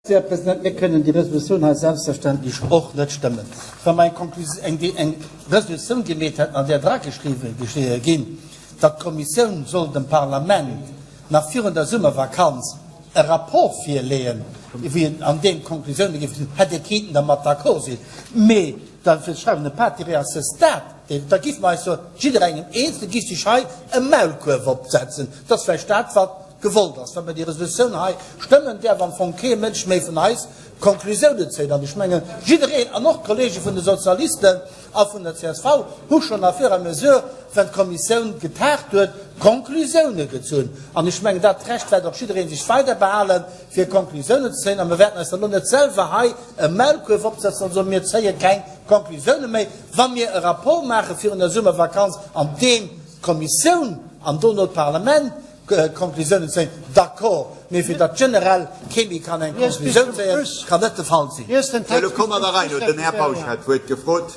Här President, mir kënnen déi Resolutioun hei selbstverständlech och net stëmmen. Wa mer eng eng Resolutioun gemeet hätten, an där drageschriwwen ginn, datt d'Kommissioun soll dem Parlament nach virun der Summervakanz e Rapport virleeën, an deem d'Konklusioune géife sinn, hätt Dir kéinten dermat d'accord sinn. Mee da fir ze schreiwen, ne pas tirer à ce stade, da géife mer eis jo jidderengem Eenzele géif sech hei e Maulkuerf opsetzen. Dat ass vläicht dat, wat gewollt ass. Wa mer déi Resolutioun hei stëmmen, däerf am Fong kee Mënsch méi vun eis Konklusiounen zéien. An ech mengen, jiddereen, an och d'Kollege vun de Sozialisten a vun der csv, hu schonn à fur et à mesure, wann d'Kommissioun getagt huet, Konklusiounen gezunn. An ech mengen, dat Recht wäert och jidderee sech weider behalen, fir Konklusiounen ze zéien. A mir wäerten eis dann elo net selwer hei e Maulkuerf opsetzen an soen, mir zéie keng Konklusiounen méi, wa mir e Rapport maache virun der Summervakanz, an deem d'Kommissioun an dono d'Parlament Konklusiounen zéien, d'accord, mee fir datt generell kee méi kann eng Konklusioun zéien, kann net de Fall sinn. Elo komme mer eran. Den Här Bausch hat d'Wuert gefrot.